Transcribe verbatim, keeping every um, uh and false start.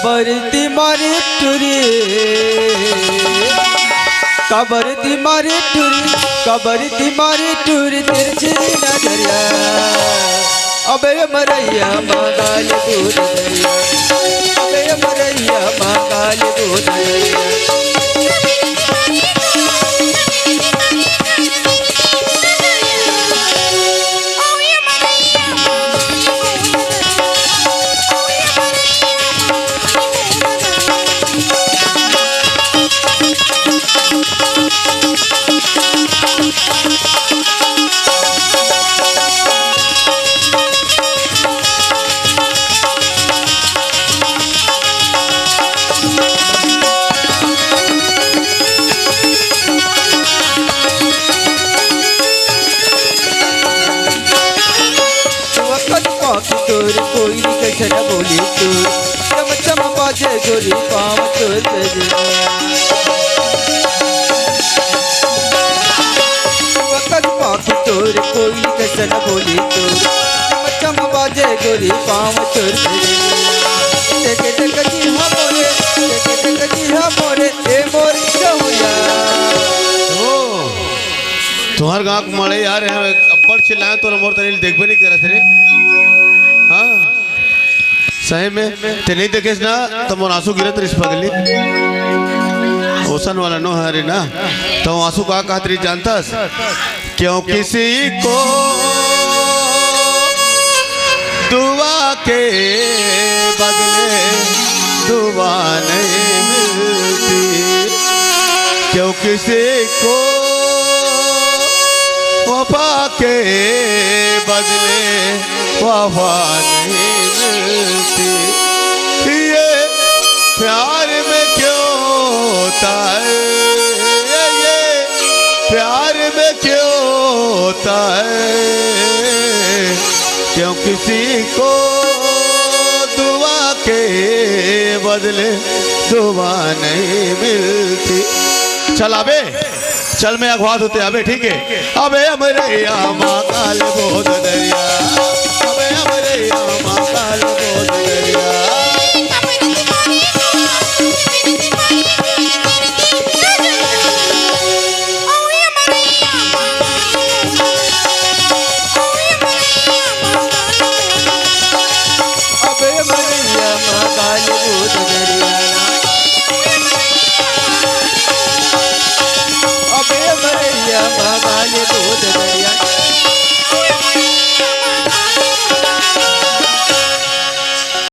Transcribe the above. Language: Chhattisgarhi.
काबर ती मारे टुरी, काबर ती मारे टुरी, काबर ती मारे टुरी तिरछी नजरिया। अबे मरैया मांगाल दूध दरिया, अबे मरैया मांगाल दूध दरिया। वकत पाक तोर कोई कैसे न बोली तू, चम चम बाजे गोरी पाँव तोर तेरे। वकत पाक तोर कोई कैसे न बोली तू, चम चम बाजे गोरी पाँव तोर तेरे। देख देख जी हाँ मोरे, देख देख जी हाँ मोरे, ए मोरी जहुया। ओ, तुंहर गाँव के मड़ई यार, यहाँ अब्बड़ चिल्लाए, तोला मोर तनी देखबे नहीं करत रे। हाँ, सही में, ते नहीं देखेस ना, तो मोर आंसू गिरत रहिस पगली। ओसन वाला नो हरे ना, तो आंसू का कहत रहिस जानतस? क्यों किसी को दुआ के बदले दुआ नहीं मिलती, क्यों किसी को वफा के बदले वफा नहीं मिलती। ये प्यार में क्यों होता है, ये, ये प्यार में क्यों होता है, क्यों किसी को दुआ के बदले दुआ नहीं मिलती। चल अबे, चल मैं अगवा होते अबे, ठीक है। अबे हमरे या माँ काल बोध दरिया, अबे हमरे या माँ काल बोध दरिया।